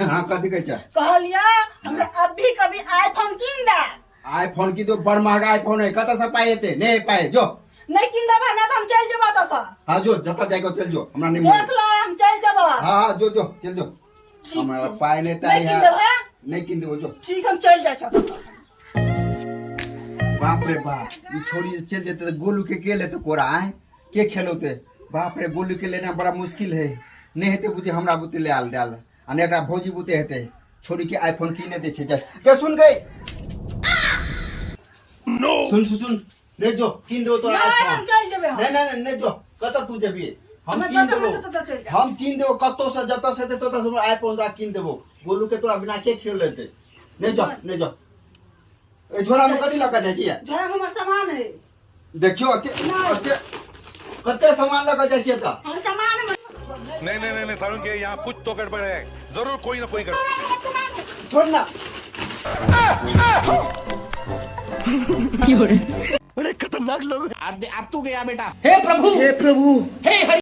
हाँ, कथी कहै छै? कहलिया हमरा अभी कभी आईफोन कीन दे। आईफोन की तो बड़ महंगा आईफोन है, कतऽ से पाई एते? नहीं पाई, जो। नहीं कीन देबा ना तो हम चल जेबा तसा। हाँ जो, जतऽ जाए के चल जो, हमरा नहीं देख लो हम चल जेबा। हाँ हाँ जो जो चल जो। ठीक हमरा छै। पाई नहीं नहीं ताई कीन है। देबा? नहीं कीन देबो जो। ठीक, हम चल जाय छौ। बाप रे बाप, ई छोरी जे चल जेते तऽ गोलू के के लेते कोरा आए के खेलौते? बाप रे, गोलू के लेना बड़ा मुश्किल है। नहीं हेते बुझे हमरा बुते ले आल डाल आ नहीं एकरा भौजी बुते हेते। छोरी के आईफोन कीने दे छै जा के सुन गई। नो सुन सुन सुन, नहीं जो कीन देबो तोरा नहीं, आईफोन। हम चल जेबे हम। नहीं नहीं नहीं, नहीं जो, कतऽ तू जेबी? हम हमरा कीन जतऽ देबो। मन ततऽ चलि जा। हम कीन देबो, कतौ से जतऽ से हेतै ततऽ से हमरा आईफोन तोरा कीन देबो। गोलू के तोरा बिना के खेल लेतै? नहीं जो, नहीं जो। ए झोरा में कथी लऽ कऽ जाइ छियै? झोरा में हमर सामान है। देखियो अते नहि। अते कते सामान लऽ कऽ जाइ छियै तऽ? हमर सामान में नहीं नहीं नहीं, नहीं सारुण के यहाँ कुछ तो गड़बड़ है, जरूर कोई ना कोई गड़बड़। हमर सामान है। छोड़ ना। अब तू गया बेटा। हे प्रभु, हे प्रभु, हे हरि।